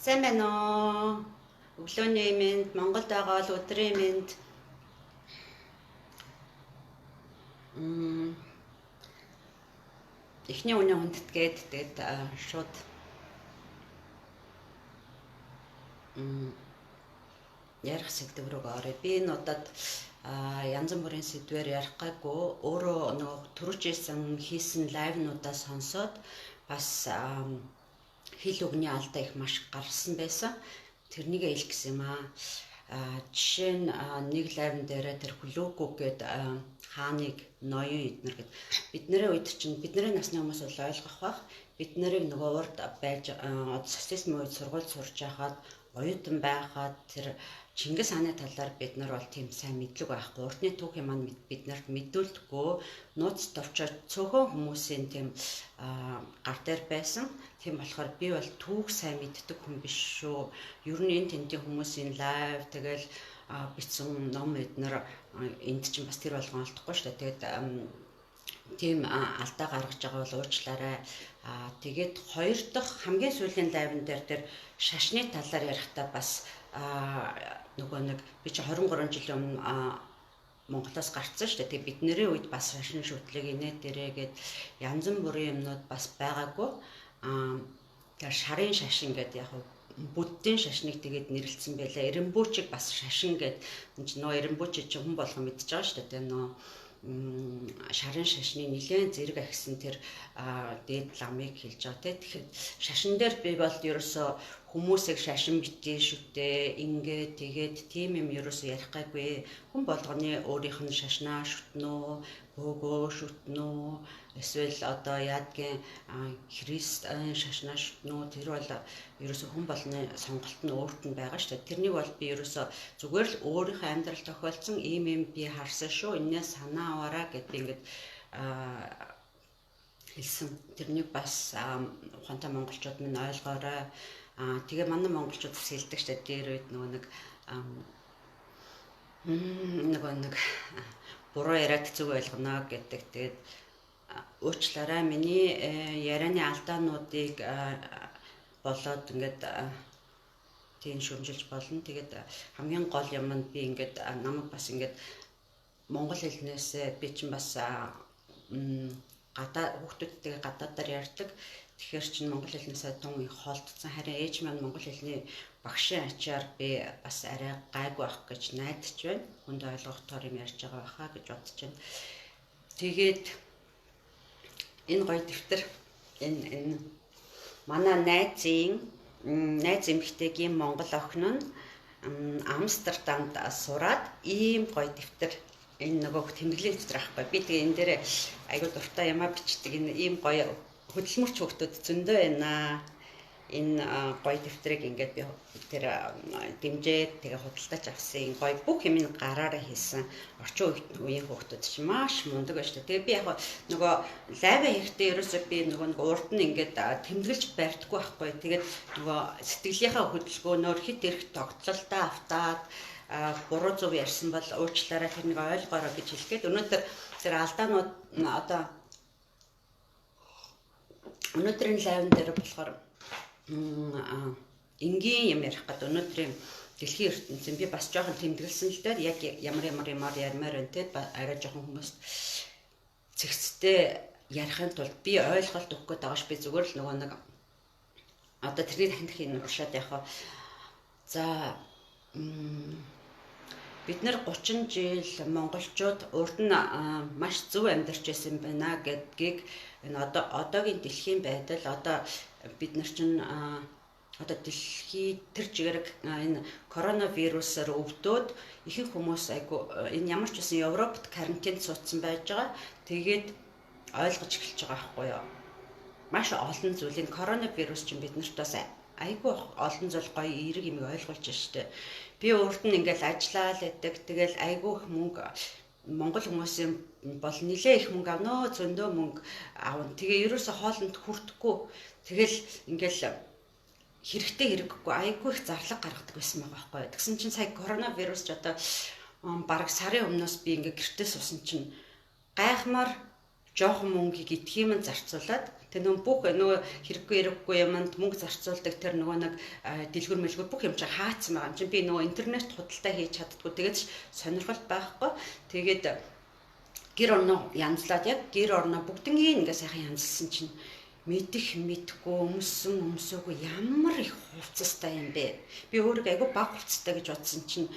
Сайн байна уу? Өглөөний мэнд, Монголд байгаа бол өдрийн мэнд. Эхний үнэ хүндэтгээд тэгээд шууд ярих сэдв рүү оръё. Би энэ удаад янз бүрийн сэдвээр ярих гайгүй. Өөрөө нөгөө түрүүчээсэн хийсэн лайвнуудаа сонсоод бас хэл үгний алдаа их маш гарсан байсан. Тэрнийг хэлэх гэсэн юм аа. Жишээ нь нэг лайвн дээрээ тэр хүлөөгүү гээд хааныг ноён эднэр гэд бидний үед чинь бидний насны хүмүүс бол ойлгох бах. Бид нарыг нөгөө урд байж социализмын үед сургууль сурж байхад оюутан байхад тэр Чингис хааны талаар бид нар бол тийм сайн мэдлэг байхгүй. Урдны түүхийн маань бид нарт мэдүүлдэггүй. Нууц товчоо цөөхөн хүмүүсийн тийм гар дээр байсан. Тийм болохоор би бол түүх сайн мэддэг хүн биш шүү. Ер нь энэ тентийн хүмүүсийн лайв тэгэл бичсэн ном эднэр энд чинь бас тэр болгон олдохгүй шүү дээ. Тэгээд тийм алдаа гаргаж байгаа бол уучлаарай. Тэгээд хоёр дахь хамгийн сүүлийн лайвн дээр тэр шашны талаар ярихдаа бас нөгөө нэг би чи 23 жилийн өмнө Монголоос гарцсан шүү дээ. Тэгээ бидний үед бас шашин шүтлэг инээ дээрээ гээд янз бүрийн юмнууд бас байгаагүй. Тэр шарын шашин гэдэг яг буддын шашныг тэгээд нэрлэлсэн байлаа. Эренбүүчиг бас шашин гээд энэ чинь нөө эренбүүчиг чинь хүн болгон мэдж байгаа шүү дээ. Тэгээ нөө шарын шашны нэлээд зэрэг ахисан тэр дээд ламыг хэлж байгаа тий. Тэгэхээр шашин дээр би бол ерөөсөө хүмүүсийг шашин битгий шүтээ ингээ тэгээд тийм юм ерөөсөө ярих гайгүй. Хүн болгоны өөрийнх нь шашнаа шүтнө үү, бөөгөө шүтнө үү, эсвэл одоо яадгийн Христ шашнаа шүтнө үү, тэр бол ерөөсөө хүн болгоны сонголт нь өөрт нь байгаа шүү дээ. Тэрнийг бол би ерөөсөө зүгээр л өөрийнхөө амьдрал тохиолдсон ийм юм би харсан шүү. Энээс санаа аваарай гэд би ингээд хэлсэн. Тэрнийг бас ухаантай монголчууд минь ойлгоорой. Тэгээ манай монголчууд бас хэлдэг шүү дээ. Дээр үед нөгөө нэг нөгөө нэг буруу яриад зүг ойлгоно гэдэг. Тэгээд уучлаарай миний ярианы алдаануудыг болоод ингээд тийм шүмжилж болно. Тэгээд хамгийн гол юм нь би ингээд намайг бас ингээд монгол хэлнээсээ би чинь бас гадаа хүүхдүүдтэйгээ гадаадаар ярьдаг. Тэгэхээр чинь монгол хэлнээсээ тун их холдсон. Харин ээж маань монгол хэлний багшийн ачаар би бас арай гайгүй байх гэж найдаж байна. Хүнд ойлгохтоор юм ярьж байгаа байхаа гэж бодож байна. Тэгээд энэ гоё дэвтэр энэ манай найзын найз эмэгтэйгийн монгол охин нь Амстердамд сураад ийм гоё дэвтэр энэ нөгөө тэмдэглэлийн дэвтэр аахгүй. Би тэгээ энэ дээр айгуу дуртай юмаа бичдэг. Энэ ийм гоё хөдөлмөрч хүүхдүүд зөндөө байна. Энэ гоё дэвтрийг ингээд би тэр дэмжээд тэгээ худалдаж авсан. Гоё бүх юм гараараа хийсэн. Орчин үеийн хүүхдүүд чинь маш мундаг байна шүү дээ. Тэгээ би яг нөгөө лайв хийхдээ ерөөсөө би нөгөө нэг урд нь ингээд тэмдэглэж барьдаггүй байхгүй. Тэгээд нөгөө сэтгэлийнхаа хөдөлгөөнөөр хит эрх тогтолтоо автаад буруу зөв ярьсан бол уучлаарай тэрнийг ойлгоорой гэж хэлгээд өнөөдөр тэр алдаанууд одоо өнөөдрийн лайвн дээр болохоор энгийн юм ярих гэдэг өнөөдрийн дэлхийн ертөнцийн би бас жоохон тэмдэглэсэн л дээр яг ямар ямар юмар ярмаар байна те арай жоохон хүмүүст цэгцтэй ярихын тулд би ойлголт өгөх гээд байгаа ш би зүгээр л нөгөө нэг одоо тэрний дахин дахин уншаад яах вэ. За бид нэр 30 жил монголчууд урд нь маш зөв амьдарч байсан байна гэдгийг энэ одоо одоогийн дэлхийн байдал одоо бид нар чинь одоо дэлхий тэр чигээр энэ коронавирусаар өвдөөд ихэнх хүмүүс айгу энэ ямар ч байсан Европт карантинд суудсан байж байгаа. Тэгээд ойлгож эхэлж байгаа байхгүй юу? Маш олон зүйл энэ коронавирус чинь бид нарт бас айгүй олон зүйл гоё эерэг юм ойлгуулж штэ. Би урд нь ингээл ажиллаа л байдаг. Тэгэл айгүй их мөнгө Монгол хүмүүсийн бол нилээ их мөнгө авнаа, зөндөө мөнгө авна. Тэгээ ерөөсө хоолнд хүртэхгүй. Тэгэл ингээл хэрэгтэй хэрэггүй айгүй их зарлага гаргадаг байсан байгаа байхгүй. Тэгсэн чинь сая коронавирус ч одоо бараг сарын өмнөөс би ингээ гэртээ суусан чинь гайхмаар жоохон мөнгийг итгэм нь зарцуулаад Тэр нөгөө бүх нөгөө хэрэггүй хэрэггүй юмд мөнгө зарцуулдаг тэр нөгөө нэг дэлгүр мэлгүр бүх юм чинь хаацсан байгаа юм чинь. Би нөгөө интернет худалдаа хийж чаддгүй. Тэгээд сонирхол байхгүй. Тэгээд гэр орноо янзлаад яг гэр орноо бүгднгийн ингээ сайхан янзлсан чинь мэдэх мэдгүй өмссөн өмсөөгүй ямар их хувцастай юм бэ. Би өөрийгөө айгүй бага хувцастай гэж бодсон чинь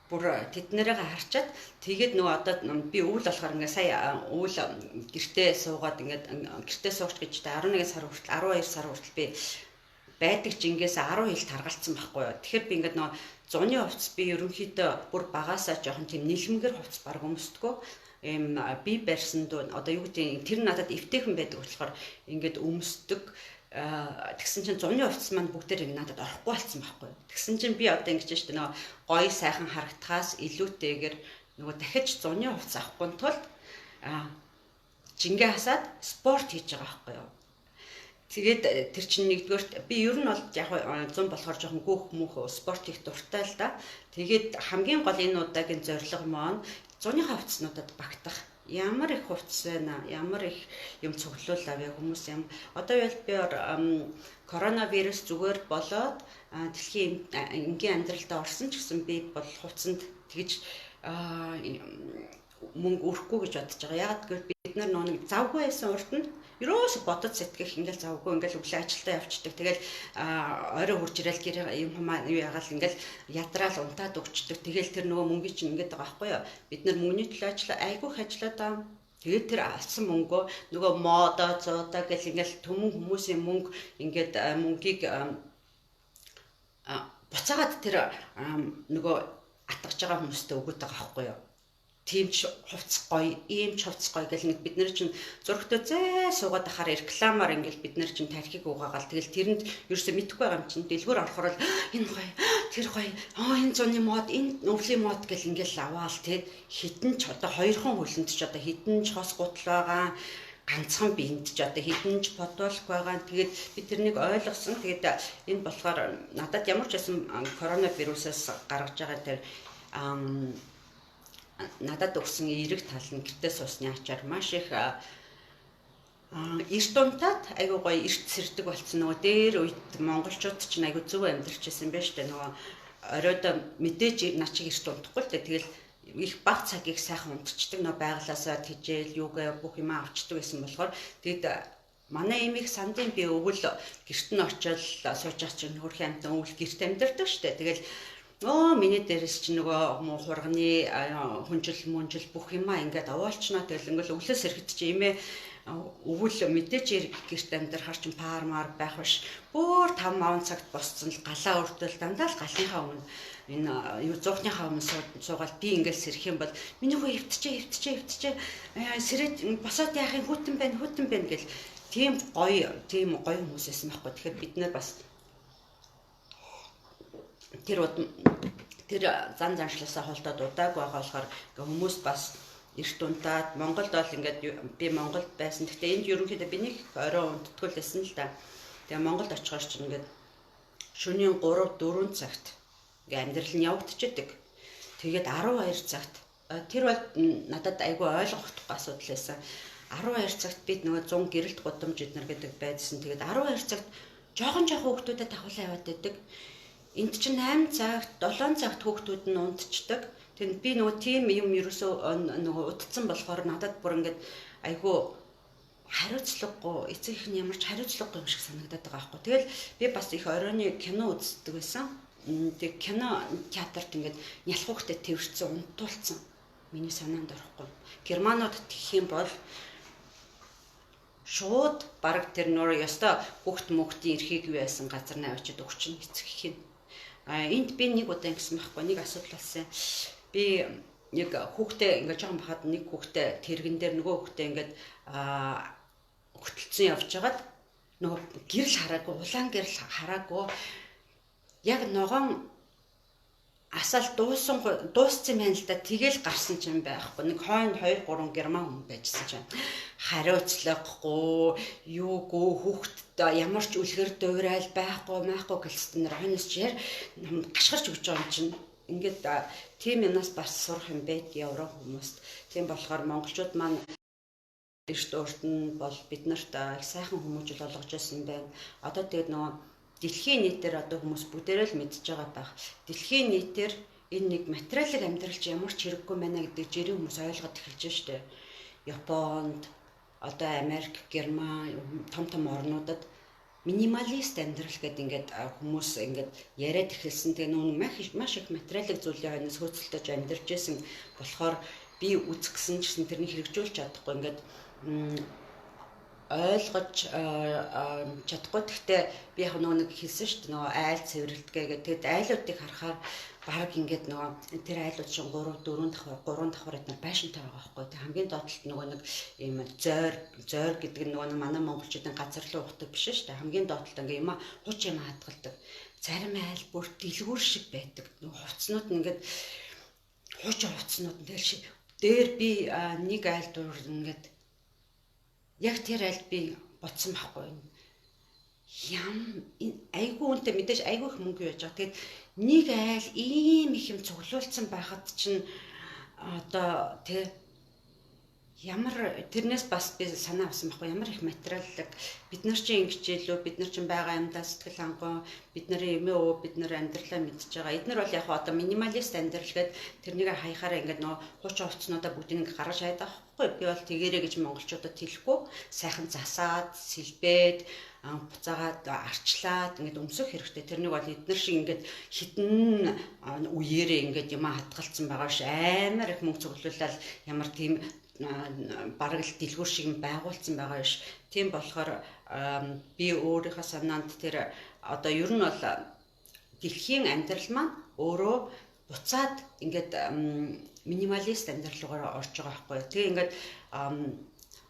бүр тэднэрээ харчаад тэгээд нөгөө одоо би өвөл болохоор ингээ сая өвөл гэртээ суугаад ингээд гэртээ суугч гэж 11 сар хүртэл 12 сар хүртэл би байдаг жингээс 10 хил таргалцсан байхгүй юу. Тэгэхээр би ингээд нөгөө зуны хувцас би ерөнхийдөө бүр багасаа жоохон тийм нэлмгэр хувцас баг өмсдгөө эм би барьсан дуу одоо юу гэдэг тэр надад эвтэйхэн байдаг болохоор ингээд өмсдөг. Тэгсэн чинь зуны хувцас маань бүгдээр ингэ надад орохгүй болсон байхгүй. Тэгсэн чинь би одоо ингэж штэ нөгөө гоё сайхан харагдахаас илүүтэйгээр нөгөө дахиж зуны хувцас авахгүй тулд жингээ хасаад спорт хийж байгаа байхгүй юу. Тэгээд тэр чинь нэгдүгээрт би ер нь бол яг зун болохоор жоохон гөөх мөх спорт хийх дуртай л да. Тэгээд хамгийн гол энэ удаагийн зорилго маань зуныхаа хувцаснуудад багтах. Ямар их хувцас байна, ямар их юм цуглууллаа вэ хүмүүс юм. Одоо би коронавирус зүгээр болоод дэлхийн энгийн амьдралдаа орсон ч гэсэн би бол хувцсанд тэгж мөнгө өрөхгүй гэж бодож байгаа. Яагаад гэвэл бид нар нэг завгүй байсан урд нь ерөөсө бодож сэтгэх ингээл завгүй ингээл өглөө ажилдаа явцдаг. Тэгэл орой хурж ирэл гэр юм хумаа юу ягаал ингээл ядраал унтаад өгчдөг. Тэгэл тэр нөгөө мөнгөний чинь ингээд байгаа байхгүй юу? Бид нар мөнгөний төлөө ажиллаа, айгүйх ажиллаад байгаа. Тэгээд тэр авсан мөнгөө нөгөө модо зоодоо гэл ингээл түмэн хүмүүсийн мөнгө ингээд мөнгийг буцаагаад тэр нөгөө атгаж байгаа хүмүүстээ өгöd байгаа байхгүй юу? Тийм ч хувцас гоё, ийм ч хувцас гоё гэл ингээд бид нар чинь зурагтай зай суугаад ахаар рекламаар ингээд бид нар чинь тархийг угаагаал тэгэл тэрэнд ерөөсөө мэдэхгүй байгаа юм чинь дэлгүүр орохоор л энэ гоё, тэр гоё, энэ зуны мод, энэ өвлийн мод гэл ингээд аваал тэ хитэн ч одоо хоёрхан хөлөнд ч одоо хитэн ч хос гутал байгаа, ганцхан биенд ч одоо хитэн ч бодволк байгаа. Тэгээд би тэрнийг ойлгосон. Тэгээд энэ болохоор надад ямар ч байсан коронавирусаас гаргаж байгаа тэр надад өгсөн эерэг тал нь гэртээ суусны ачаар маш их эрт унтаад айгүй гоё эрт сэрдэг болсон. Нөгөө дээр үед монголчууд чинь айгүй зөв амьдарч байсан байж тээ. Нөгөө оройд мэдээж наа чиг эрт унтахгүй л дээ. Тэгэл их баг цагийг сайхан унтчихдаг. Нөгөө байглаасаа тэжээл юугаа бүх юмаа авчдаг байсан болохоор тэгэд манай эмийг сандын би өвөл гэрт нь очиод сууж ах чинь хөрхийн амтан өвөл гэрт амьдардаг штэ. Тэгэл миний дээрээс чи нөгөө хурганы хүнжил мүнжил бүх юмаа ингээд овоолчноо. Тэгэл ингээл өглөөс ирэхэд чи эмээ өвөл мэдээж гэрт амьдрахаар чинь паармаар байх биш. Бүр 5 10 цагт босцсон л галаа өртөл дандаа л галынхаа өмнө энэ юу зуухныхаа өмнө суугаал би ингээл сэрэх юм бол миний хөө эвтчээ сэрээд босоод яах юм хүүтэн байна хүүтэн байна гэл тийм гоё хүмүүс байсан байхгүй. Тэгэхээр бид нар бас тэр тэр зан заншлаасаа холдоод удаагүй байгаа болохоор ингээ хүмүүс бас эрт унтаад Монголд бол ингээд би Монголд байсан. Гэхдээ энд ерөнхийдөө би нэг орой унтдаггүй л байсан л да. Тэгээ Монголд очихоор чинь ингээд шөнийн 3 4 цагт ингээ амьдрал нь явагдчихэдэг. Тэгээд 12 цагт тэр бол надад айгүй ойлгохдохгүй асуудал байсан. 12 цагт бид нөгөө 100 гэрэлт гудамж эднэр гэдэг байжсан. Тэгээд 12 цагт жоохон жоохон хүүхдүүдэд дагуулаа яваад байдаг. Энд чинь 8 цагт, 7 цагт хүүхдүүд нь унтчихдаг. Тэнд би нөгөө тийм юм ерөөсөө нөгөө утцсан болохоор надад бүр ингээд айгүй хариуцлагагүй, эцэг их нь ямар ч хариуцлагагүй юм шиг санагдаад байгаа байхгүй. Тэгэл би бас их оройны кино үздэг байсан. Тэг кино театрт ингээд нялх хүүхдэд тэрвэрсэн, унтуулсан. Миний санаанд орохгүй. Германууд тэгэх юм бол шууд бараг тэр нөр ёстой хүүхд мөхтийн эрхийг юу яасан газар нь авчиад өгчин эцэг их юм. Энд би нэг удаа ингэсэн байхгүй, нэг асуудал болсон. Би нэг хүүхдээ ингээд жоохон бахад нэг хүүхдээ тэрэгэн дээр нөгөө хүүхдээ ингээд хөтөлцөн явж байгаад нөгөө гэрэл хараагүй, улаан гэрэл хараагүй яг ногоон асаал дууссан юм байна л да. Тэгэл гарсан ч юм байхгүй. Нэг хойно 2 3 герман хүн байжсан чинь хариуцлагагүй, юугүй, хүүхдэд ямар ч үлгэр дуурайл байхгүй, майхгүй гэлсэн нэр хойноос чи яар гашгарч өгч байгаа юм чинь. Ингээд тийм юмнаас бас сурах юм байт Европ хүмүүст. Тийм болохоор монголчууд маань Эрт урд нь бол бид нарт их сайхан хүмүүжил олгож байсан байна. Одоо тэгээд нөгөө дэлхийн нийтээр одоо хүмүүс бүгдээрээ л мэдж байгаа байх. Дэлхийн нийтээр энэ нэг материалын амьдрал чи ямар ч хэрэггүй байна гэдэг жирийн хүмүүс ойлгоод эхэлж штэ. Японд, одоо Америк, Герман том том орнуудад минималист амьдрал гэдэг ингээд хүмүүс ингээд яриад эхэлсэн. Тэгээ нүүн маш их материалын зүйлийн хойноос хөөцөлдөж амьдарч исэн болохоор би үзэх гэсэн ч гэсэн тэрнийг хэрэгжүүлж чадахгүй ингээд ойлгож чадахгүй. Гэхдээ би яг нөгөө нэг хэлсэн шүү дээ, нөгөө айл цэвэрлэдэг гэдэг. Тэгэд айлуудыг харахаар баг ингээд нөгөө тэр айлууд чинь 3 4 давхар 3 давхар эднэр байшинтай байгаа байхгүй. Тэг хамгийн доод талд нөгөө нэг ийм зойр гэдэг нь нөгөө манай монголчуудын газар руу ухдаг биш шүү дээ. Хамгийн доод талд ингээд юм хуч юм хадгалдаг. Зарим айл бүр дэлгүүр шиг байдаг. Нөгөө хувцснууд нь ингээд хуучин хувцснууд нь тэгэл дээр би нэг айл дуур ингээд яг тэр айлд би ботсон байхгүй. Ям айгүй үнэтэй мэдээж айгүй их мөнгө яаж байгаа. Тэгээд нэг айл ийм их юм цуглуулсан байхад чинь одоо тэ ямар тэрнээс бас би санаа авсан байхгүй, ямар их материаллаг бид нар чинь ингэж илүү бид нар чинь байгаа юмдаа сэтгэл хангуун, бид нарын эмээ өвөө бид нар амьдралаа мэдж байгаа. Эднэр бол яг одоо минималист амьдрал гээд тэрнийг хаяхаараа ингээд нөө хуучин хувцснуудаа бүгдийг ингээд гаргаж хайдаг байхгүй. Би бол тэгэрэ гэж монголчуудад хэлэхгүй, сайхан засаад, сэлбээд, буцаагаад арчлаад ингээд өмсөх хэрэгтэй. Тэрнийг бол эднэр шиг ингээд хитэн үеэрээ ингээд юм хадгалцсан байгаа ш, амар их мөнгө цуглуулаад ямар тийм бараг л дэлгүүр шиг байгуулсан байгаа ш. Тийм болохоор би өөрийнхөө санаанд тэр одоо ер нь бол дэлхийн амьдрал маань өөрөө буцаад ингээд минималист амьдрал руугаа орж байгаа байхгүй. Тэгээ ингээд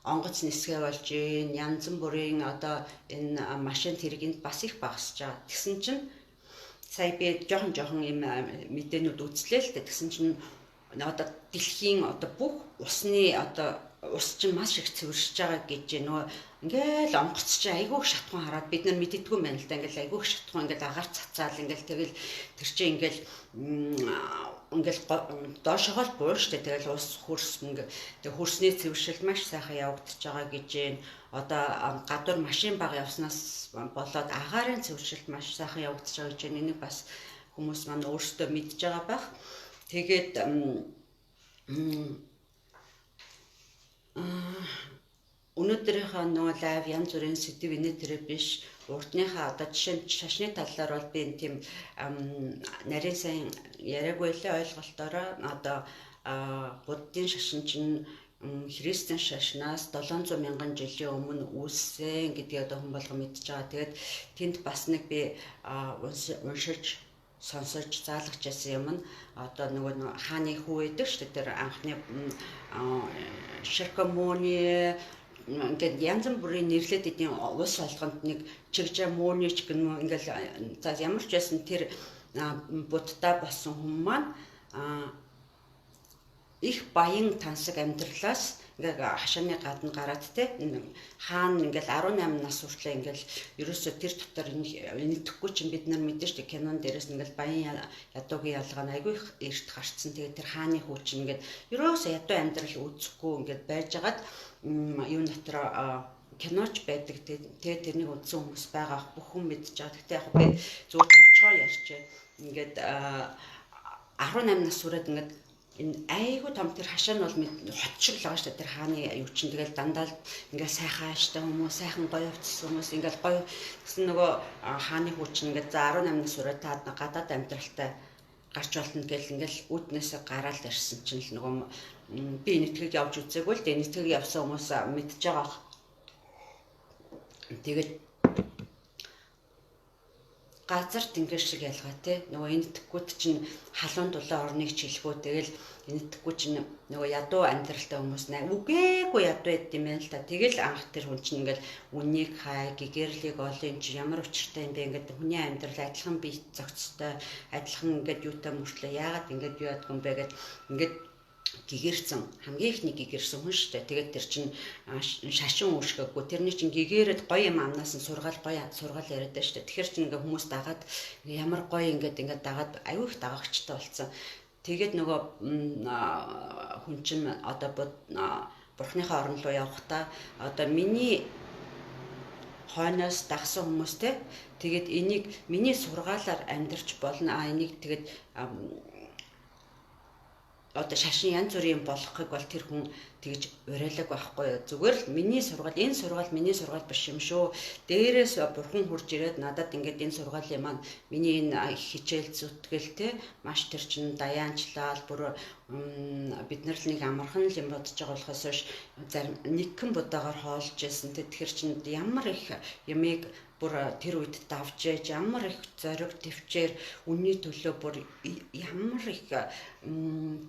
онгоц нисгээ болж гин, янз бүрийн одоо энэ машин тэргэнд бас их багасж байгаа. Тэгсэн чинь сая би жоохон юм мэдээнүүд үзлээ л дээ. Тэгсэн чинь одоо дэлхийн одоо бүх усны одоо ус чинь маш их цэвэршиж байгаа гэж нөгөө ингээл онгоц чинь айгүйх шатхуун хараад бид нар мэддэггүй юм байна л да. Ингээл айгүйх шатхуун ингээл агаар цацаал ингээл тэгэл тэр чинь ингээл ингээл доошогоо л буур штэ. Тэгэл ус хөрс ингээ тэг хөрсний цэвэршил маш сайхан явагдаж байгаа гэж байна. Одоо гадуур машин баг явснаас болоод агаарын цэвэршилт маш сайхан явагдаж байгаа гэж байна. Энийг бас хүмүүс маань өөрсдөө мэдж байгаа байх. Тэгээд өнөөдрийнхөө нөгөө лайв янз бүрийн сэдв инээ тэрэ биш. Урдныхаа одоо жишээ нь шашны талаар бол би энэ тийм нарийн сайн яриаггүй лээ, ойлголтоороо одоо буддын шашин чинь христийн шашнаас 700 мянган жилийн өмнө үүссэн гэдгийг одоо хүн болгон мэдж байгаа. Тэгээд тэнд бас нэг би уншиж сонсож заалгаж байсан юм нь одоо нөгөө хааны хүү байдаг шүү дээ. Тэр анхны Шакамони ингээд янз бүрийн нэрлээд идэв улс болгонд нэг Чигжамонич гэнэ ингээл за ямар ч байсан тэр буддаа болсон хүн маань их баян тансаг амьдралаас ингээ хашааны гадна гараад те хаан ингээл 18 нас хүртлээ ингээл ерөөсөө тэр дотор энэтхгүй чинь бид нар мэдэн штэ, кинон дээрээс ингээл баян ядуугийн ялгаа нь айгүй их эрт гарцсан. Тэгээд тэр хааны хүү чинь ингээд ерөөсөө ядуу амьдрал үзэхгүй ингээд байжгаад юун дотор киноч байдаг. Тэгээд тэрнийг үзсэн хүмүүс байгаа, бүх хүн мэдж байгаа. Гэхдээ яг би зүгээр товчгоо ярьчээ. Ингээд 18 нас хүрээд ингээд энэ айгүй том тэр хашаа нь бол хот шиг л байгаа шүү дээ. Тэр хааны юу чинь тэгэл дандаа л ингээ сайхан ааштай хүмүүс, сайхан гоё хувцас хүмүүс ингээл гоё гэсэн нөгөө хааны хүү чинь ингээ за 18 нас хүрээд та гадаад амьдралтай гарч болно гэл ингээл үүднээсээ гараал ирсэн чинь л нөгөө би энэтхэг явж үзээгүй л дээ. Энэтхэг явсан хүмүүс мэдж байгаа. Тэгээд газар тэнгэр шиг ялгаа те. Нөгөө энэтхгүүд чинь халуун дулаан орныг чилэхүү, тэгэл энэтхгүү чинь нөгөө ядуу амьдралтай хүмүүс нэ үгээгүй ядуу байд юм байна л та. Тэгэл анх тэр хүн чинь ингээл үнийг хай, гэгэрлийг олон юм чи ямар учиртай юм бэ, ингээд хүний амьдрал адилхан бие зохицтой, адилхан ингээд юутай мөртлөө яагаад ингээд юу ядг юм бэ гэд ингээд гэгэрсэн, хамгийн ихний гэгэрсэн хүн шүү дээ. Тэгээд тэр чинь шашин үүшгээгүй. Тэрний чинь гэгэрээд гоё юм амнаас нь сургаал гоё сургаал яриад байна шүү дээ. Тэгэхээр чинь ингээ хүмүүс дагаад ямар гоё ингээд ингээд дагаад аюу их дагагчтай болсон. Тэгээд нөгөө хүн чинь одоо Бурхныхаа орон руу явахдаа одоо миний хойноос дагсан хүмүүстэй тэгээд энийг миний сургаалаар амьдарч болно. Энийг тэгээд одоо шашин янз бүрийн болохыг бол тэр хүн тэгж уриалаг байхгүй юу. Зүгээр л миний сургаал, энэ сургаал миний сургаал биш юм шүү. Дээрээс бурхан хурж ирээд надад ингээд энэ сургаалын маань миний энэ хичээл зүтгэл те маш тэр чин даяанчлал бүр бид нар л нэг амархан л юм бодож байгаа болохоос биш зарим нэгэн будаагаар хоолж байсан те. Тэр чин ямар их ямыг бүр тэр үед давж ээж ямар их зориг төвчээр үнний төлөө бүр ямар их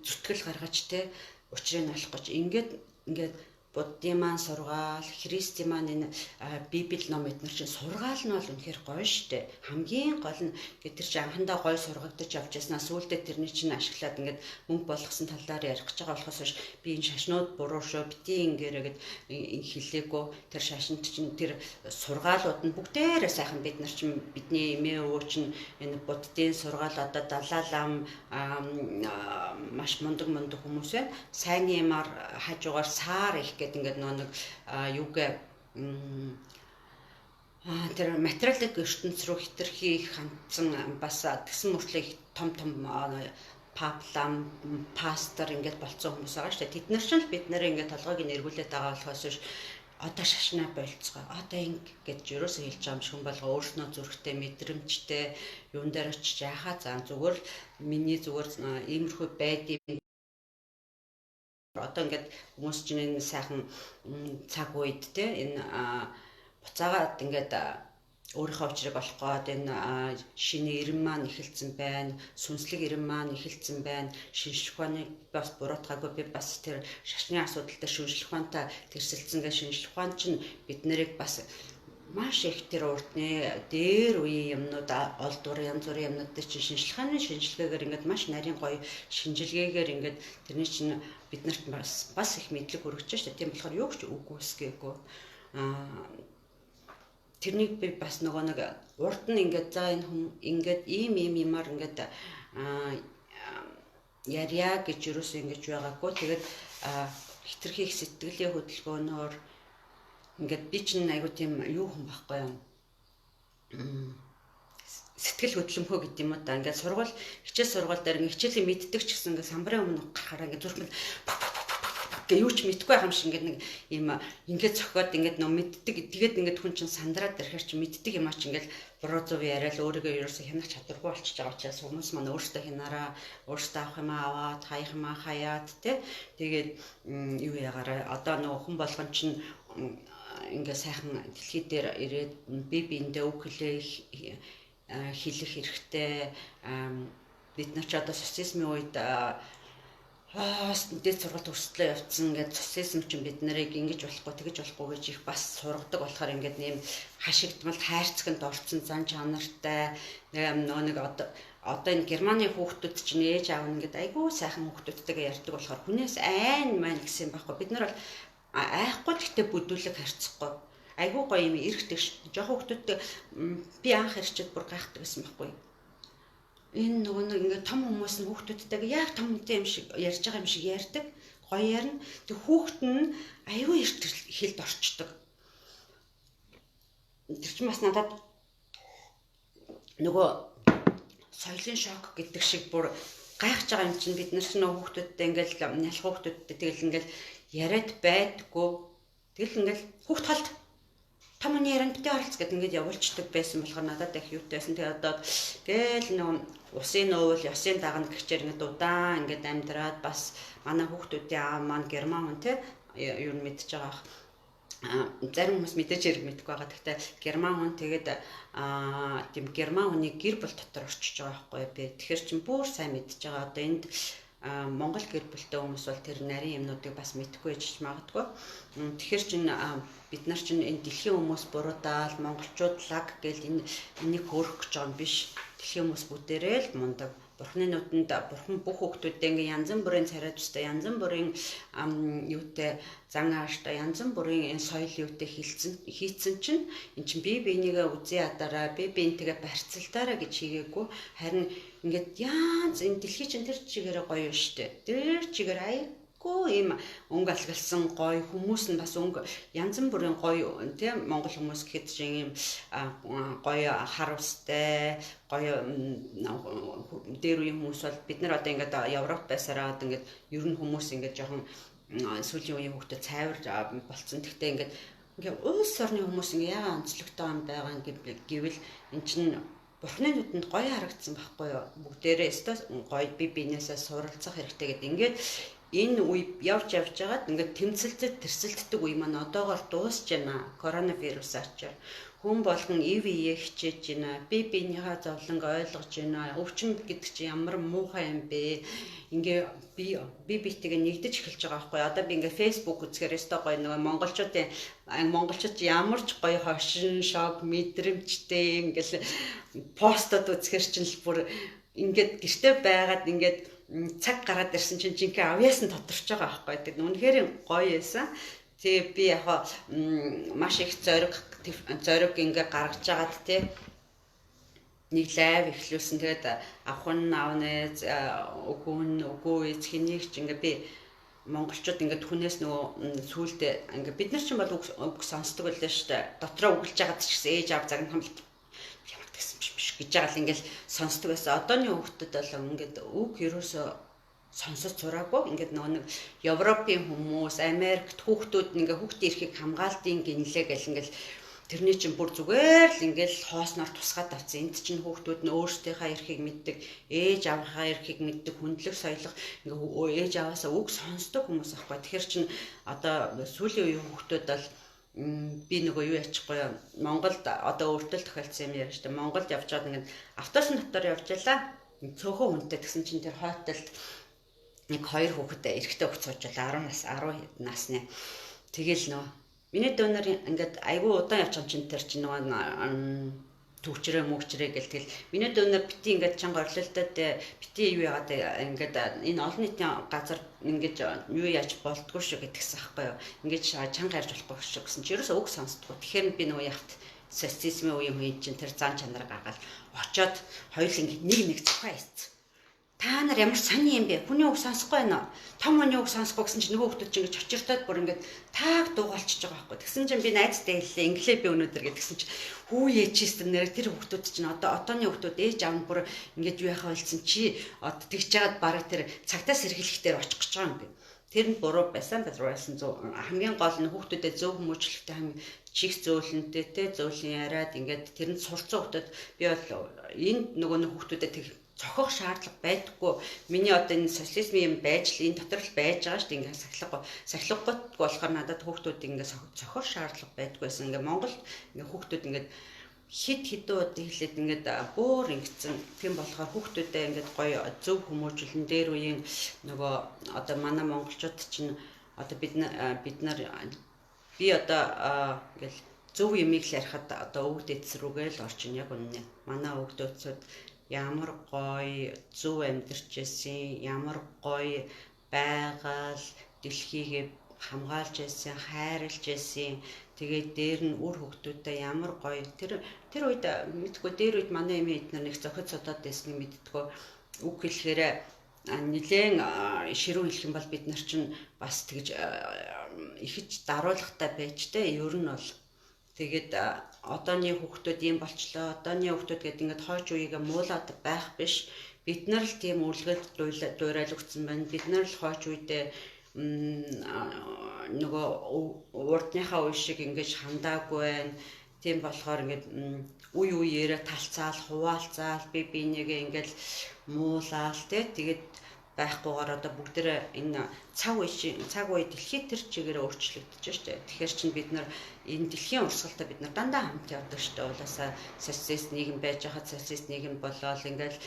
зүтгэл гаргаж те учрыг олох гэж ингээд Буддын маань сургаал, Христийн маань энэ Библи ном эднэр чинь сургаал нь бол үнэхээр гоё штэ. Хамгийн гол нь тэр чинь анхандаа гоё сургагдаж явж яснаа сүүлдээ тэрний чинь ашиглаад ингээд мөнгө болгосон талаар ярих гэж байгаа болохоос биш би энэ шашнууд буруу шүү, бити ингээрэ гэд хэлээгүй. Тэр шашинд чинь тэр сургаалууд нь бүгдээрээ сайхан. Бид нар чинь бидний эмээ өвөө чинь энэ Буддын сургаал одоо Далай лам маш мундаг хүмүүс байна. Сайн юмар хажуугаар саар их гэд ингээд нөө нэг юугээ тэр материалын ертөнц рүү хитрхи их хандсан бас тэгсэн мөртлөө их том паплам, пастор ингээд болцсон хүмүүс байгаа шүү дээ. Тэд нар чинь л бид нэр ингээд толгойг нь эргүүлээд байгаа болохоос биш одоо шашнаа болцгоо. Одоо инг гэж юусоо хэлж байгаа юм шиг хүн болго өөрснөө зүрхтэй мэдрэмжтэй юун дээр очиж яхаа зан зүгээр л миний зүгээр иймэрхүү байдیں۔ Одоо ингээд хүмүүс чинь энэ сайхан цаг үед те энэ буцаагаад ингээд өөрийнхөө учрыг олох гээд энэ шинэ ирэм маань эхэлсэн байна, сүнслэг ирэм маань эхэлсэн байна. Шинжлэх ухааныг бас буруутгаагүй, би бас тэр шашны асуудал дээр шинжлэх ухаантай тэрсэлцэн гэх шинжлэх ухаан чинь бид нарыг бас маш их тэр урдны дээр үеийн юмнууд олдвор янз бүрийн юмнууд дээр чинь шинжлэх ухааны шинжилгээгээр ингээд маш нарийн гоё шинжилгээгээр ингээд тэрний чинь бид нарт бас их мэдлэг хүргэж штэ. Тийм болохоор юу ч үгүйсгээгүй. Тэрнийг би бас нөгөө нэг урд нь ингээд за энэ хүн ингээд ийм юмар ингээд ярья гэж юусоо ингэж байгаагүй. Тэгээд хитрхи их сэтгэлийн хөдөлгөөнөөр ингээд би чинь айгуу тийм юу хүн байхгүй юм. Сэтгэл хөдлөмхөө гэдэг юм уу та. Ингээд сургууль хичээл сургууль дээр ингээд хичээлээ мэддэг ч гэсэн ингээд самбарын өмнө гарахаараа ингээд зүрх нь гэ юу ч мэдгүй байх юм шиг ингээд нэг юм ингээд цохиод ингээд нөө мэддэг. Тэгээд ингээд хүн чинь сандраад ирэхэр чи мэддэг юм аа чи ингээд буруу зөв яриад өөрийгөө ерөөсөө хянах чадваргүй болчихж байгаа учраас хүмүүс маань өөртөө хянараа, өөртөө авах юм аваад, хаях юм хаяад те. Тэгээд юу ягаараа одоо нөгөө хүн болгон чинь ингээ сайхан дэлхий дээр ирээд би биендээ үг хэлэх хэрэгтэй. Бид нар ч одоо социализмын үед дээд сургалт өрсөлдөө явцсан. Ингээд социализм чинь бид нарыг ингэж болохгүй тэгэж болохгүй гэж их бас сургадаг болохоор ингээд нэм хашигдмал хайрцагт орцсон зан чанартай нөгөө нэг одоо энэ Германы хүүхдүүд чинь ээж аав нь ингээд айгүй сайхан хүүхдүүдтэйгээ ярьдаг болохоор хүнээс айн маань гэсэн юм байхгүй. Бид нар бол айхгүй л гэхдээ бүдүүлэг харьцахгүй. Айгүй гоё юм эргэдэг. Жохон хүүхдүүдтэй би анх ирчээд бүр гайхдаг байсан байхгүй. Энэ нөгөө нэг ингээд том хүмүүс нь хүүхдүүдтэйгээ яг том хүнтэй юм шиг ярьж байгаа юм шиг ярьдаг. Гоё ярина. Тэг хүүхэд нь айгүй эрт хэлд орчдөг. Тэр чинь бас надад нөгөө соёлын шок гэдэг шиг бүр гайхаж байгаа юм чинь бид нар чинь нөгөө хүүхдүүдтэй ингээд нялх хүүхдүүдтэй тэгэл ингээд яриад байдггүй. Тэгэл ингээл хүүхд холд том хүний ярианд битээ оролц гэдэг ингээд явуулчдаг байсан болохоор надад их юутай байсан. Тэгээ одоо гээл нөгөө усын нуувал ёсын дагна гिचээр ингээд удаан ингээд амьдраад бас манай хүүхдүүдийн аав маань герман хүн те юу нь мэдж байгаа ах. Зарим хүмүүс мэдээж хэрэг мэдэхгүй байгаа. Гэхдээ герман хүн тэгээд тийм герман хүний гэр бүл дотор орчиж байгаа байхгүй би. Тэгэхээр чин бүр сайн мэдж байгаа. Одоо энд Монгол гэр бүлтэй хүмүүс бол тэр нарийн юмнуудыг бас мэдэхгүй ч магадгүй. Тэгэхээр чин бид нар чин энэ дэлхийн хүмүүс буруудаал монголчууд лаг гэл энэ энийг хөөрөх гэж байгаа юм биш. Дэлхийн хүмүүс бүгдээрээ л мундаг. Бурхны нүдэнд бурхан бүх хүүхдүүдээ ингээ янз бүрийн царай тустай, янз бүрийн юутай зан ааштай, янз бүрийн энэ соёл юутай хийцэн чинь эн чинь бие биенийгээ үзий ядараа, бие биентэйгээ барьцалтаараа гэж хийгээгүй. Харин ингээд янз энэ дэлхий чинь тэр чигээрээ гоё штэ. Тэр чигээр Ийм өнгө алгалсан гоё хүмүүс нь бас өнгө янз бүрийн гоё тийм Монгол хүмүүс гэхэд чинь ийм гоё хар устай гоё дээр үеийн хүмүүс бол бид нар одоо ингээд Европ байсараа одоо ингээд ер нь хүмүүс ингээд жоохон сүүлийн үеийн хүүхдүүд цайвар болцсон. Гэхдээ ингээд ингээ улс орны хүмүүс ингээ яагаад онцлогтой юм байгаа гэвэл эн чинь Бурхны нүдэнд гоё харагдсан байхгүй юу? Бүгдээрээ өстой гоё би бинээсээ суралцах хэрэгтэй гэдэг. Ингээд энэ үе явж явж байгаад ингээд тэмцэлтэд тэрсэлддэг үе маань одоогоор дуусч байна. Коронавирус ачаар хүн болгон ив ие хичээж байна. Би биенийхээ зовлонг ойлгож байна. Өвчин гэдэг чинь ямар муухай юм бэ? Ингээ би би битэйгээ нэгдэж эхэлж байгаа байхгүй. Одоо би ингээ Facebook үзэхээр өстой гоё нөгөө монголчуудын монголчууд ямар ч гоё хошин шог мэдрэмжтэй ингээл постод үзэхэр чинь л бүр ингээд гэрте байгаад ингээд цаг гараад ирсэн чинь жинхэнэ авьяас нь тодорч байгаа байхгүй. Тэгээд үнэхээр гоё байсан. Тэгээ би яг маш их зориг зориг ингээ гаргаж агаад тий нэг лайв эхлүүлсэн. Тэгээд авах нь авнэ, үгүй нь үгүй эцэг ч ингээ би монголчууд ингээд хүнээс нөгөө сүулдэ ингээ бид нар ч юм бол үг сонсдог байлаа шүү дээ. Дотроо үгэлж байгаад ч гэсэн ээж аав загнах юм ямар тэгсэн биш биш гэж байгаа л ингээл сонсдог байсан. Одооны хүүхдүүд бол ингээд үг ерөөсөө сонсож сураагүй. Ингээд нөгөө нэг Европын хүмүүс, Америкт хүүхдүүд ингээ хүүхдийн эрхийг хамгаалтын гинлээ гэл ингээл тэрний чинь бүр зүгээр л ингээл хоосноор тусгаад авсан. Энд чинь хүүхдүүд нь өөрсдийнхээ эрхийг мэддэг, ээж аавынхаа эрхийг мэддэг, хүндлэх соёлох ингээ ээж аваасаа үг сонсдог хүмүүс аахгүй. Тэгэхээр чин одоо сүүлийн үеийн хүүхдүүд бол би нөгөө юу яачихгүй юу? Монголд одоо өөртөө л тохиолдсон юм яриа штэ. Монголд явж байгаад ингээд автобус дотор явж байлаа. Цөөхөн хүнтэй тэгсэн чинь тэр хойтолд нэг хоёр хүүхэд эрэгтэй хүүхэд сууж байлаа. 10 нас 10 насны. Тэгэл нөө миний дүүнер ингээд айгүй удаан явж байгаа чинь тэр чинь нөгөө төвчрээ мөгчрээ гэл тэгэл миний дүүнер бити ингээд чанга орлолтод бити юу яагаад ингээд энэ олон нийтийн газар ингээд юу яаж болдгоо шүү гэдгсэн аахгүй юу. Ингээд чанга ярьж болохгүй шүү гэсэн чи ерөөсөө үг сонсдгоо. Тэгэхээр би нөгөө яхт социализмын үеийн хүн чинь тэр зан чанар гаргаад очоод хоёул ингээд нэг нэг цохоо хийцэн. Та нар ямар сони юм бэ? Хүний үг сонсохгүй байна уу? Том хүний үг сонсохгүй гэсэн чинь нөгөө хүмүүс чинь ингэж очиртоод бүр ингэж тааг дуугалчиж байгаа байхгүй. Тэгсэн чинь би найзтай хэллээ. Инглээ би өнөөдөр гэдгсэн чинь хүү ээжээс нэр тэр хүмүүс чинь одоо одооны хүмүүс ээж аав нь бүр ингэж юу яхаа болсон чи одоо тэгж жагаад бараг тэр цагтаа сэргэлэх дээр очих гэж байгаа юм бэ. Тэр нь буруу байсан байсан зөв. Хамгийн гол нь хүүхдүүдэд зөв хүмүүжлэхтэй хамгийн чих зөөлөнтэй те зөөлөн яриад ингээд тэрэнд сурцсан хүүхдүүд би бол энд нөгөө нэг хүүхдүүдэд тэг цохох шаардлага байдаггүй. Миний одоо энэ социализмын юм байж л энэ дотор л байж байгаа шүү дээ. Ингээ сахилгагүй. Сахилгагүй болохоор надад хүүхдүүд ингээ цохох шаардлага байдаггүй байсан. Ингээ Монголд ингээ хүүхдүүд ингээд хит хитэн удаа хэлээд ингээд бүр ингэсэн. Тийм болохоор хүүхдүүдээ ингээд гоё зөв хүмүүжүүлэн дээр үеийн нөгөө одоо манай монголчууд чинь одоо бид нар би одоо ингээл зөв юмыг л ярихад одоо өвөг дээдс рүүгээ л орчин яг үннэ. Манай өвөг дээдсүүд ямар гоё зөв амьдарч байсан, ямар гоё байгаль дэлхийгээ хамгаалж байсан, хайрлаж байсан. Тэгээд дээр нь үр хөвгтүүдээ ямар гоё. Тэр тэр үед мэдгүй дээр үед манай эмээ эднэр нэг зохид содоод байсныг мэддгөө. Үг хэлэхээр нилээн ширүүн хэлэх юм бол бид нар чинь бас тэгж ихэж даруулгатай байж тэ ер нь бол тэгээд одооны хүүхдүүд ийм болчлоо. Одооны хүүхдүүд гэдэг ингээд хойч үеигээ муулаад байх биш. Бид нар л тийм үлгэр дуурайлагдсан өгсөн байна. Бид нар л хойч үедээ нөгөө урдныхаа үе шиг ингэж хандаагүй байна. Тийм болохоор ингээд үе үеэрээ талцаал, хуваалцаал, би бинийгээ ингээд муулаал тий. Тэгээд байхгүйгээр одоо бүгдээрээ энэ цаг үе цаг үе дэлхийд тэр чигээр өөрчлөгдөж штэ. Тэгэхээр чинь бид нар энэ дэлхийн урсгалтай бид нар дандаа хамт явдаг штэ. Улаасаа социалист нийгэм байж хахад социалист нийгэм болоод ингээл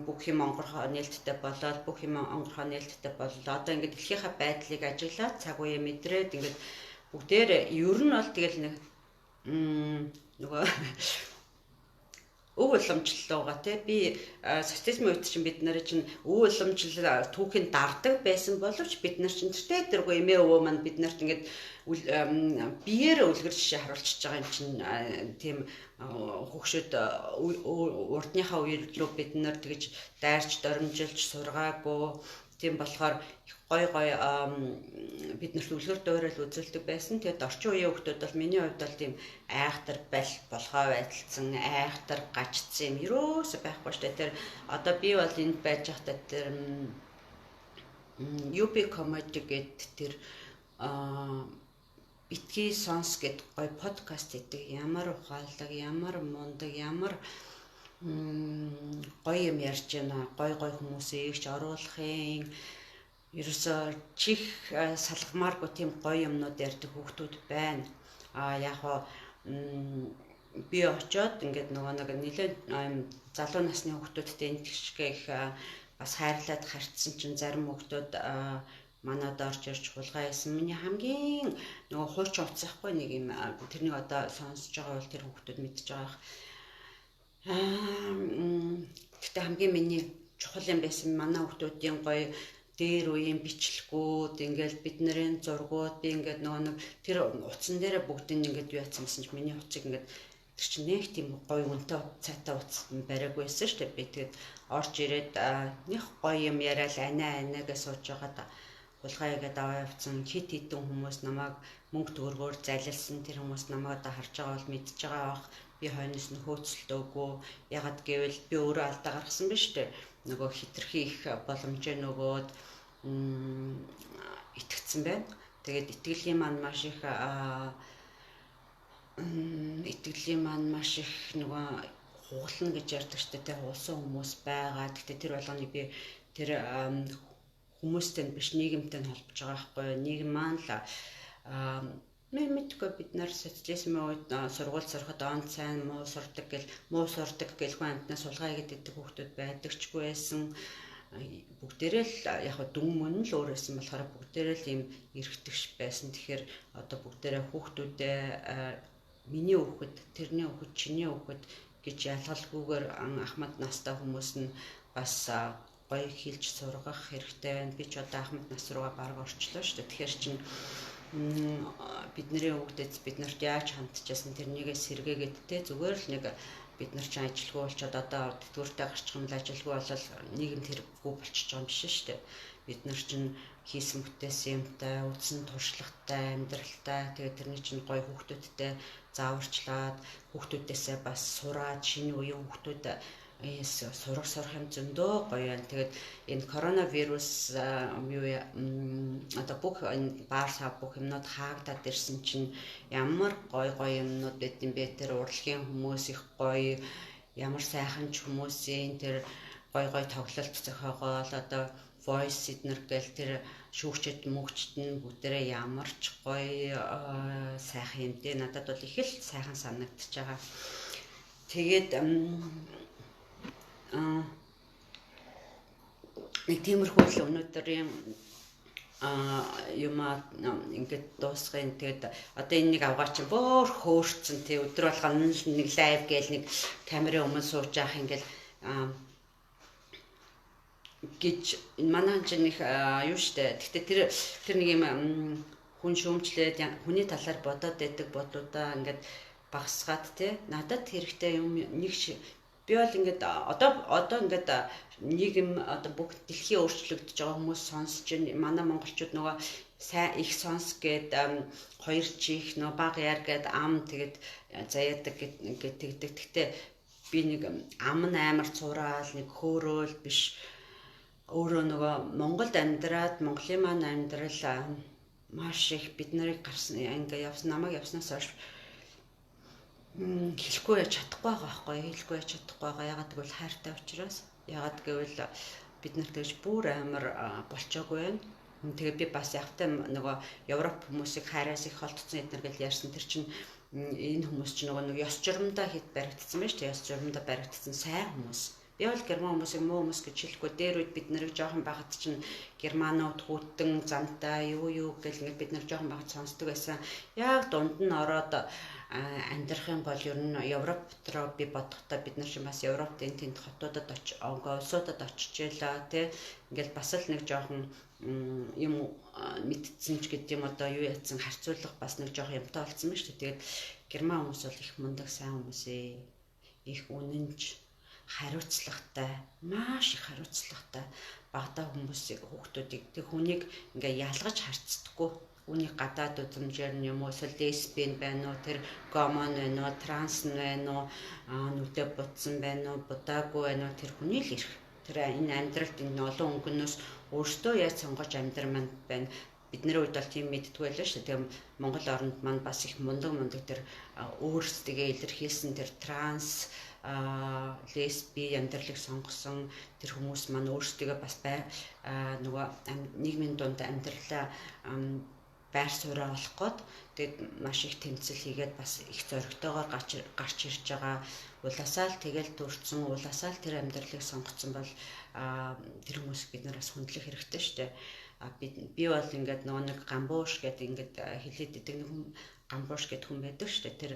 бүх юм онгорхоо нээлттэй болоод бүх юм онгорхоо нээлттэй боллоо. Одоо ингээд дэлхийнхаа байдлыг ажиглаад цаг үеэ мэдрээд ингээд бүгдээр ер нь бол тэгэл нэг нөгөө өв уламжлалууга тий би социализмын үед чинь бид нарыг чинь өв уламжлал түүхийн дардаг байсан боловч бид нар чинь тэртээ тэргүй эмээ өвөө маань бид нарт ингээд биеэрээ үлгэр жишээ харуулчихж байгаа юм чинь тийм хөгшөд урдныхаа үер рүү бид нар тэгж дайрч доромжилж сургаагүй. Тийм болохоор их гой гой бид нарт үлгэр дуурайл үзүүлдэг байсан. Тэгээд орчин үеийн хүмүүс бол миний хувьд бол тийм айхтар бал болохоо байдалцсан, айхтар гажцсан юм ерөөсөө байхгүй шүү дээ. Тэр одоо би бол энд байж байхдаа тэр UB comedy гэдэг тэр битгий сонс гэд гой подкаст хийдэг. Ямар ухаалаг, ямар мундаг, ямар гоё юм ярьж байна. Гой гой хүмүүсийг ч оруулахын ерөөсөө чих салгамааргүй тийм гоё юмнууд ярьдаг хүүхдүүд байна. А яг хоо би очоод ингээд нөгөө нэг нэлээд залуу насны хүүхдүүдтэй энэ тэгшгээ их бас хайрлаад харцсан чинь зарим хүүхдүүд манад орж ирж хулгай хийсэн. Миний хамгийн нөгөө хуучин утас ахгүй нэг юм тэрнийг одоо сонсож байгаа бол тэр хүүхдүүд мэдж байгаа. Гэхдээ хамгийн миний чухал юм байсан манай хүүхдүүдийн гоё дээр үеийн бичлэгүүд ингээл бидний зургууд би ингээд нөгөө нэг тэр утсан дээрээ бүгдийг ингээд юу яатсан гэсэн чинь миний утсыг ингээд тэр чинь нэг тийм гоё үнэтэй цайтай утас бариагүй байсан шүү дээ. Би тэгээд орж ирээд нэг гоё юм яриад анаа анаа гэж сууж байгаад хулгай хийгээд аваа явцсан хит хитэн хүмүүс намайг мөнгө төгрөгөөр залилсан тэр хүмүүс намайг одоо харж байгаа бол мэдж байгаа бах. Би хойноос нь хөөцөлдөөгүй. Ягаад гэвэл би өөрөө алдаа гаргасан биш үү? Нөгөө хитрхи их боломжтой нөгөөд итгэцэн байна. Тэгээд итгэлийн маань маш их итгэлийн маань маш их нөгөө хугална гэж ярьдаг штэ тэ хуулсан хүмүүс байгаа. Гэхдээ тэр болгоныг би тэр хүмүүстэй биш нийгэмтэй нь холбож байгаа байхгүй юу? Нийгэм маань л мэдгүй бид нар социализмын үед сургууль сурахад он сайн муу сурдаг гэл муу сурдаг гэл хүн амтнаас сулгаа хийгээд идэх хүүхдүүд байдагчгүй байсан. Бүгдээрээ л яг дүн мөн л өөр байсан болохоор бүгдээрээ л ийм эрхтгш байсан. Тэгэхээр одоо бүгдээрээ хүүхдүүдээ миний хүүхэд, тэрний хүүхэд, чиний хүүхэд гэж ялгалгүйгээр ахмад настай хүмүүс нь бас гоё хэлж сургах хэрэгтэй байна. Би ч одоо ахмад нас руугаа бараг орчлоо шүү дээ. Тэгэхээр чинь бидний хүүхдэд бид нарт яаж хандчихсан тэрнийгээ сэргээгээд те зүгээр л нэг бид нар чинь ажилгүй болчоод одоо тэтгэвртэй гарчих юм л ажилгүй болол нийгэмд хэрэггүй болчихж байгаа юм биш шүү дээ. Бид нар чинь хийсэн бүтээсэн юмтай, үдсэн туршлагатай, амьдралтай тэгээд тэрний чинь гоё хүүхдүүдтэй зааварчлаад хүүхдүүдээсээ бас сураад шинэ үеийн хүүхдүүд сурах сурах юм зөндөө гоё байна. Тэгээд энэ коронавирус юу одоо бүх энэ баар сав бүх юмнууд хаагдаад ирсэн чинь ямар гоё гоё юмнууд байд юм бэ? Тэр урлагийн хүмүүс их гоё, ямар сайхан ч хүмүүсийн тэр гоё гоё тоглолт зохиогоол одоо voice эднэр гэл тэр шүүгчд мөгчд нь бүгдээрээ ямар ч гоё сайхан юм дээ. Надад бол их л сайхан санагдчихж байгаа. Тэгээд нэг тиймэрхүү л өнөөдөр юм юмаа ингээд дуусгын. Тэгээд одоо энэ нэг авгаа чинь бөөр хөөрцөн тий өдөр болгоно нэг лайв гээл нэг камерын өмнө сууж яах ингээл гэж манай чинь их юу штэ. Гэхдээ тэр нэг юм хүн шүүмжлээд хүний талаар бодоод байдаг бодлуудаа ингээд багасгаад тий надад хэрэгтэй юм нэг би бол ингээд одоо ингээд нийгэм одоо бүх дэлхий өөрчлөгдөж байгаа хүмүүс сонсож байна. Манай монголчууд нөгөө сайн их сонс гээд хоёр чих нөгөө баг яар гээд ам тэгээд заяадаг гээд тэгдэг. Гэхдээ би нэг ам нь амар цуураал нэг хөөрөөл биш. Өөрөө нөгөө Монголд амьдраад Монголын маань амьдрал маш их бид нарыг гарсан ингээ явсан намайг явснаас хойш хэлэхгүй яаж чадахгүй байгаа байхгүй хэлэхгүй яаж чадахгүй байгаа. Ягаад гэвэл хайртай учраас. Ягаад гэвэл бид нар тэгж бүр амар болчоогүй байна. Тэгээ би бас явтай нөгөө Европ хүмүүсийг хайраас их холдсон эднэр гэл ярьсан. Тэр чинь энэ хүмүүс чинь нөгөө нэг ёс журамдаа хэд баригдсан байж тээ ёс журамдаа баригдсан сайн хүмүүс. Би бол герман хүмүүсийг муу хүмүүс гэж хэлэхгүй. Дээр үед бид нарыг жоохон байхад чинь германууд хүүтэн замтай юу юу гэл ингээд бид нар жоохон байхад сонсдог байсан. Яг дунд нь ороод амьдрах юм бол ер нь Европ руу би бодохдоо бид нар чинь бас Европт энэ тэнд хотуудад очиж улсуудад очижээлаа тий. Ингээл бас л нэг жоохон юм мэдсэн ч гэдэг юм одоо юу ятсан харьцуулах бас нэг жоохон юмтай болсон байна шүү дээ. Тэгээд герман хүмүүс бол их мундаг сайн хүмүүс ээ. Их үнэнч хариуцлагатай, маш их хариуцлагатай. Багада хүмүүсийг, хүүхдүүдийг тэг хүнийг ингээ ялгаж харцдаггүй. Үүнийг гадаад үзмжээр нь юм уу, эсвэл лесбийн байна уу, тэр гомон байна уу, транс нь байна уу, нүдэ будсан байна уу, будаагүй байна уу, тэр хүний л эрх. Тэр энэ амьдралд энэ олон өнгөнөөс өөртөө яаж сонгож амьдрманд байна. Бидний үед бол тийм мэддэггүй байлаа шүү дээ. Тэгээ Монгол оронд маань бас их мундаг тэр өөрсдөө илэрхийлсэн тэр транс, лесби амьдралыг сонгосон тэр хүмүүс маань өөрсдөө бас нөгөө нийгмийн дунд амьдралаа байр сууриа олох гээд тэгээд маш их тэмцэл хийгээд бас их зоригтойгоор гарч ирж байгаа. Уласаа л тэгэл төрцөн, уласаа л тэр амьдралыг сонгоцсон бол тэр хүмүүсийг бид нараас хүндлэх хэрэгтэй шүү дээ. Би бол ингээд нөгөө нэг гамбууш гэдэг ингээд хэлээд идэг нэг хүн, гамбууш гэдэг хүн байдаг шүү дээ. Тэр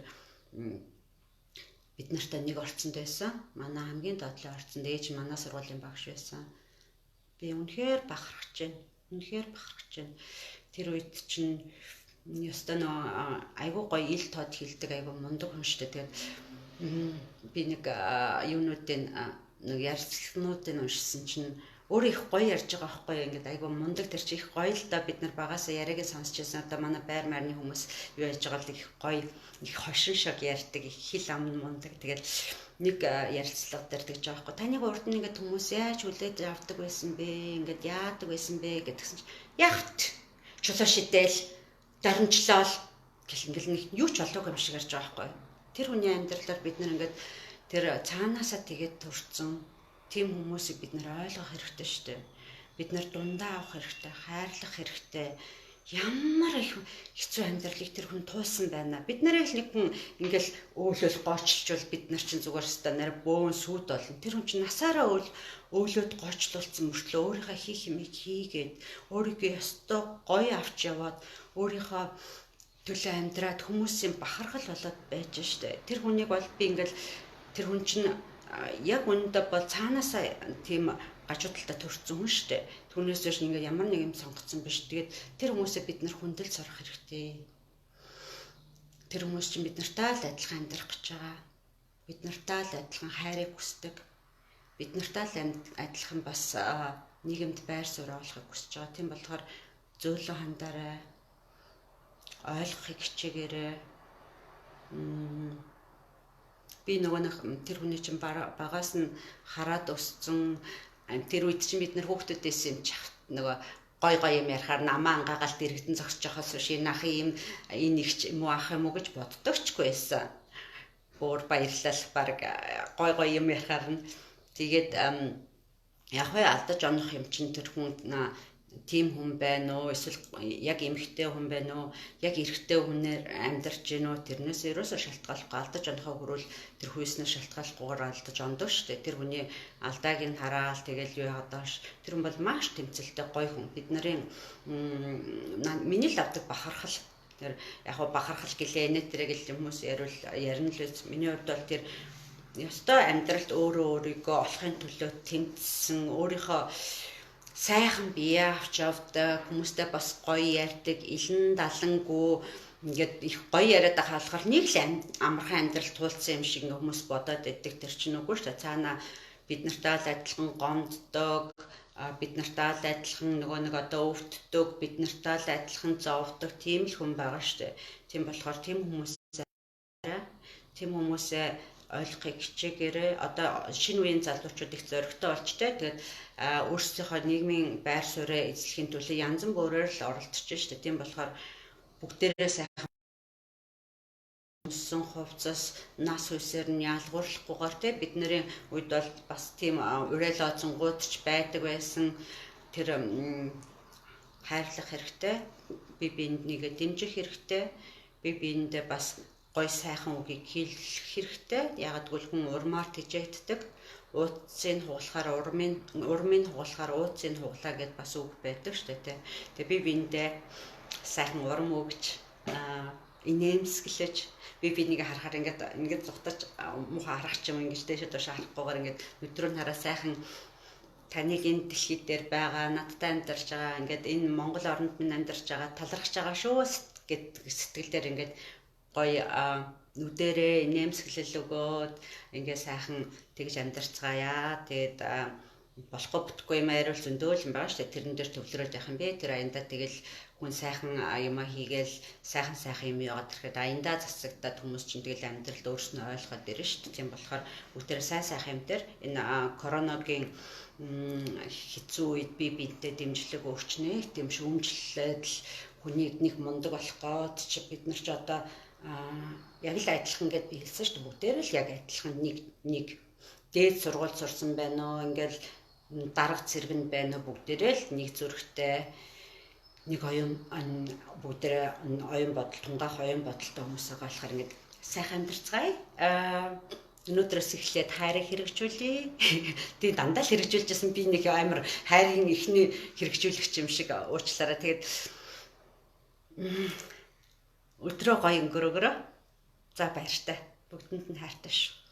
бид нартай нэг орцонд байсан. Манай хамгийн доотлын орцонд ээж манай сургуулийн багш байсан. Би үнэхээр бахархаж байна. Үнэхээр бахархаж байна. Тэр үед чинь ёстой нөө айгуу гоё ил тод хилдэг айгуу мундаг хүн шүү дээ. Тэгээд би нэг юунуудын нэг ярилцлагануудыг уншсан чинь өөр их гоё ярьж байгаа байхгүй юу, ингээд айгуу мундаг тэр чи их гоё л да, бид нар багасаа яриаг сонсч байсан. Одоо манай байр марны хүмүүс юу яаж байгаа л их гоё, их хошин шог ярьдаг, их хил ам мундаг. Тэгээд нэг ярилцлага дээр тэгж байгаа байхгүй. Таныг урд нь ингээд хүмүүс яаж хүлээж авдаг байсан бэ? Ингээд яадаг байсан бэ гэдгсэн чинь яхт чулуу шидэл дарамжлал гэл ингээл нэг юу ч болоогүй юм шиг ярьж байгаа байхгүй. Тэр хүний амьдралаар бид нар ингээд тэр цаанаасаа тэгээд төрцөн тийм хүмүүсийг бид нар ойлгох хэрэгтэй шүү дээ. Бид нар дундаа авах хэрэгтэй, хайрлах хэрэгтэй. Ямар их хэцүү амьдралыг тэр хүн туулсан байна. Бид нарыг л нэг хүн ингээл өөлөөл гоочилчвал бид нар чинь зүгээр өстой нэр бөөн сүд болно. Тэр хүн чинь насаараа өөлөөд гочлуулсан мөртлөө өөрийнхөө хийх юмыг хийгээд, өөрийгөө ёстой гоё авч яваад, өөрийнхөө төлөө амьдраад хүмүүсийн бахархал болоод байж штэ. Тэр хүнийг бол би ингээл тэр хүн чинь яг үнэндээ бол цаанаасаа тийм гажуу талдаа төрсөн хүн шүү дээ. Түүнээс биш ингээд ямар нэг юм сонгоцсон биш. Тэгээд тэр хүмүүсээ бид нар хүндэл сурах хэрэгтэй. Тэр хүмүүс чинь бид нартай л адилхан амьдрах гэж байгаа. Бид нартай л адилхан хайрыг хүсдэг. Бид нартай л адилхан бас нийгэмд байр суурь олохыг хүсэж байгаа. Тийм болохоор зөөлөн хандаарай. Ойлгохыг хичээгээрэй. Би нөгөө нэг тэр хүний чинь багаас нь хараад өссөн. Тэр үед чинь бид нар хүүхдүүд байсан юм чи нөгөө гой гой юм ярихаар намаа ангаагаал дэрэгдэн зогсож байхаас биш энэ ах юм энэ их юм уу ах юм уу гэж боддогчгүй байсан. Бүр баярлал баг гой гой юм ярихаар нь тэгээд яг вэ алдаж онох юм чинь тэр хүн тийм хүн байна уу, эсвэл яг эмэгтэй хүн байна уу, яг эрэгтэй хүнээр амьдарч гин үү, тэрнээс ерөөсөө шалтгааллахгүй алдаж онохоо хүрвэл тэр хүйснээс шалтгааллахгүйгээр алдаж ондоо шүү дээ. Тэр хүний алдааг нь хараал тэгэл юу яагаад доош. Тэр хүн бол маш тэмцэлтэй гоё хүн. Бид нарын миний л авдаг бахархал. Тэр яг хуу бахархал гэлээ нэтэрэг л хүмүүс ярил ярина л үз. Миний хувьд бол тэр ёстой амьдралд өөрөө өөрийгөө олохын төлөө тэмцсэн, өөрийнхөө сайхан бие авч явдаг, хүмүүстэй бас гоё ярьдаг, илэн далангүй ингээд их гоё яриад байгаа болохоор нэг л амархан амьдрал туулсан юм шиг ингээд хүмүүс бодоод байдаг. Тэр чинь үгүй шүү дээ. Цаана бид нартай л адилхан гомддог, бид нартай л адилхан нөгөө нэг одоо өвддөг, бид нартай л адилхан зовдог тийм л хүн байгаа шүү дээ. Тийм болохоор тийм хүмүүсээ ойлгохыг хичээгээрэй. Одоо шинэ үеийн залуучууд их зоригтой болчтой. Тэгээд өөрсдийнхөө нийгмийн байр сууриа эзлэхийн төлөө янз бүрээр л оролдож штэ. Тийм болохоор бүгдээрээ сайхан өмссөн хувцас нас хүйсээр нь ялгуурлахгүйгээр те бидний үед бол бас тийм уриал оозонгууд ч байдаг байсан. Тэр хайрлах хэрэгтэй. Би биед нэгэ дэмжих хэрэгтэй. Би биендээ бас гой сайхан үгийг хэлэх хэрэгтэй. Яагаад гэвэл хүн урмаар тэжээгддэг. Ууцыг хугалахаар урмын хугалахаар ууцыг хуглаа гэд бас үг байдаг шүү дээ. Тэгээ би биендээ сайхан урам өгч инээмсэглэж би бинийг харахаар ингээд зугтаж муухай харах ч юм ингэж дээшээ доош харахгүйгээр ингээд өдрөө нь хараа сайхан таныг энэ дэлхий дээр байгаа, надтай амьдарч байгаа, ингээд энэ Монгол оронд минь амьдарч байгаа, талархаж байгаа шүү гэдэг сэтгэл дээр ингээд Гоё нүдэрээ нэмсэглэл өгөөд ингээ сайхан тэгж амьдарцгаая. Тэгээд болохгүй бүтгүй юм яриул зөндөөл юм байгаа шүү дээ. Тэрэн дээр төвлөрөөд явах юм бэ. Тэр аяндаа тэгэл хүн сайхан юмаа хийгээл сайхан сайхан юм яваад ирэхэд аяндаа засагдаад хүмүүс чинь тэгэл амьдралд өөрснөө ойлгоод ирнэ шүү дээ. Тийм болохоор бүгдээрээ сайн сайхан юм дээр энэ коронагийн хэцүү үед би биентэй дэмжлэг өгчнэ. Тийм шүүмжлээд л хүнийг нэг мундаг болох гээд чи бид нар ч одоо яг л адилхан гэд би хэлсэн шүү дээ. Бүгдээр л яг адилхан нэг нэг дээд сургууль сурсан байна уу, ингээл дарга цэргэнд байна уу, бүгдээрээ л нэг зүрхтэй, нэг оюун, бүгдээрээ оюун бодол, тунгаах оюун бодолтой хүмүүс байгаа болохоор ингээд сайхан амьдарцгаая. Өнөөдрөөс эхлээд хайрыг хэрэгжүүлье. Тэгээ дандаа л хэрэгжүүлжсэн, би нэг амар хайрын эхний хэрэгжүүлэгч юм шиг уучлаарай. Тэгээд өдрөө гоё өнгөрөөгөрөө. За, баяртай. Бүгдэнд нь хайртай шүү.